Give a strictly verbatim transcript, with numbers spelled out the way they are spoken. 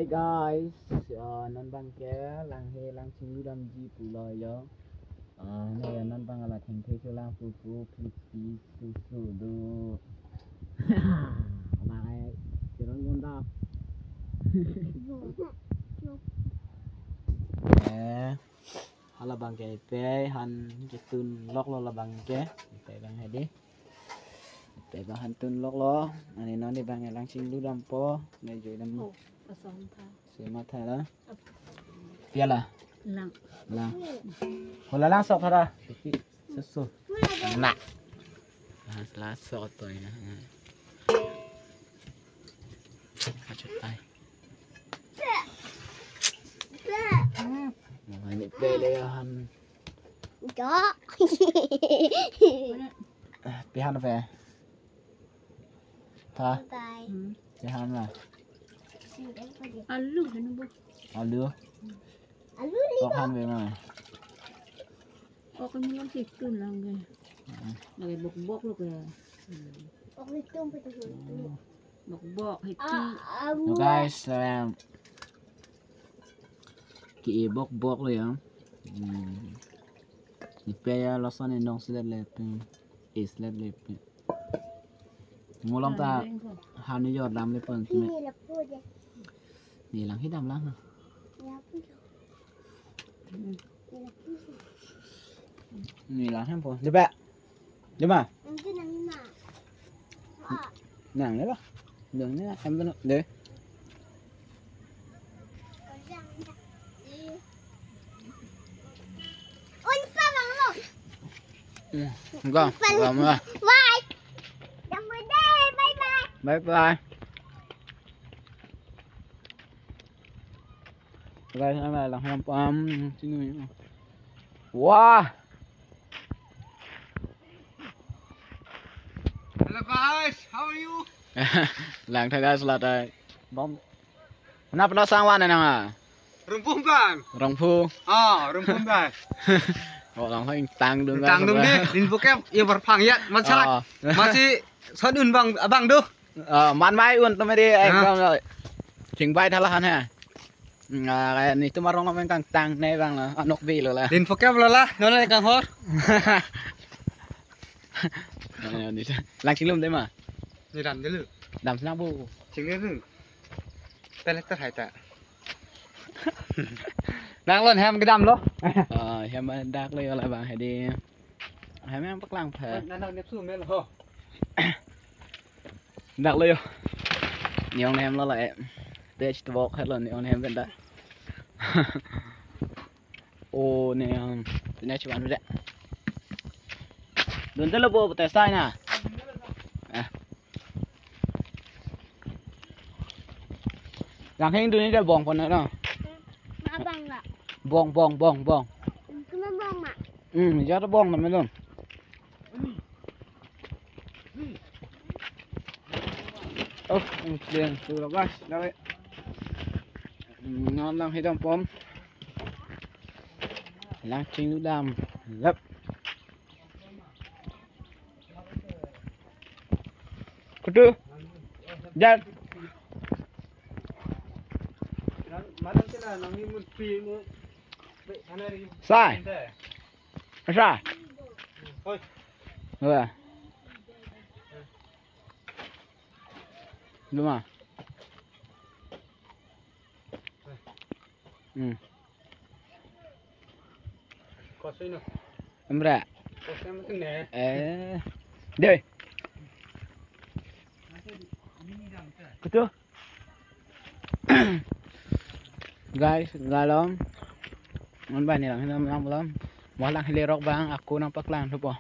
Hey guys, uh, non bang ke lang he lang chinglu damji pulo yo. Uh, ne ya non bang ala thengthe chelang pupu pipi susu do. Lang he chiron gonda. Eh, hala bang ke pe han chetun loklo la bang ke. Pe bang hedi. Pe bang han tun loklo. Ani non ni bang lang chinglu dampo. Ne joi dam. Oh, asam tha. Sema tha la. Ap- Pia la. Lang. Lang. Hola lang sok tha la. Susu. Na. Ah, lang sok to ya. Kachut ai. Nah, ini pele ya han. Enggak. Eh, pihan pe. Tha. Bye. Hmm. Pihan la. Alu, ano ba? Alu. Alu ni. Kok ba? Han pe ma. Kok ni lang situ lang ke. Hmm. Lagi bok-bok lo ke. Hmm. Kok ni tum pe tu. Hmm. Bok-bok, hiti. Ah, ah, So guys, um, ki bok-bok lo ya. Hmm. Ni pe ya lason inong slet le pe. Is slet le pe. Mulong ta. Ah, ini ko. Hani jor dam le pon. Ini lapu deh. Ni lang hidam lang ha. Ya, pu. Hmm. Ni lang hem po. Debe. Dema. Ang ginang na. Nang le ba. Dong ni em dong de. Unsa bang lo. Enggak, enggak mah. Bye. Bye bye. Bye bye. Guys, ano lang ham pam sini. Wah. Hello guys, how are you? Lang tha guys, la tai. Bom. Na pernah sang wan nang ah. Rongphu bang. Rongphu. Ah, Rongphu bang. Oh, lang hoi tang dun. Tang dun deh, din bukem, ya berpang ya, masalah. Oh. Masih sodun bang, abang do. Ah, man mai un tama deh, eh, Ah. Bang. Chingbai tha la han ha. Nga, kaya ni tum arong lameng kangtang ne bang la, anok bi lo la. Din pokep lo la, non ne kanghor. Ayo, ni sa. Lang chinglum deh ma. Ni dam dulu. Dam senang bu. Chinglum dulu. Pele ter hai ta. Nang lon hem kedam lo. Ah, hem dak lo yo la bang hedi. Hem yang paklang pha. Nang nang nepsu mel ho. Dak lo yo. Nyong nem lo la eh. Page to walk hello nyong nem benda. Oh nem. Tene chuan benda. Dun telo bo te sai na. Eh. Yang heng dun ni de bong pon na. Ma bang la. Bong bong bong bong. Kuma bang ma. Hmm, ya to bong na melon. Oh, ang siyan, sulo guys, dali. Hmm, non lang hidam pom. Lang chinglu dam. Lep. Kutu. Jan. Sai. Asa. Hoi. Wah. Luma. Hmm. Kosoi no. Amra. Kosoi mo ne. Eh. Dei. Kutu. Guys, galom. Mon ba ni lang hinam lang belum. Mo lang hile rok bang, ako nangpaklang thupo.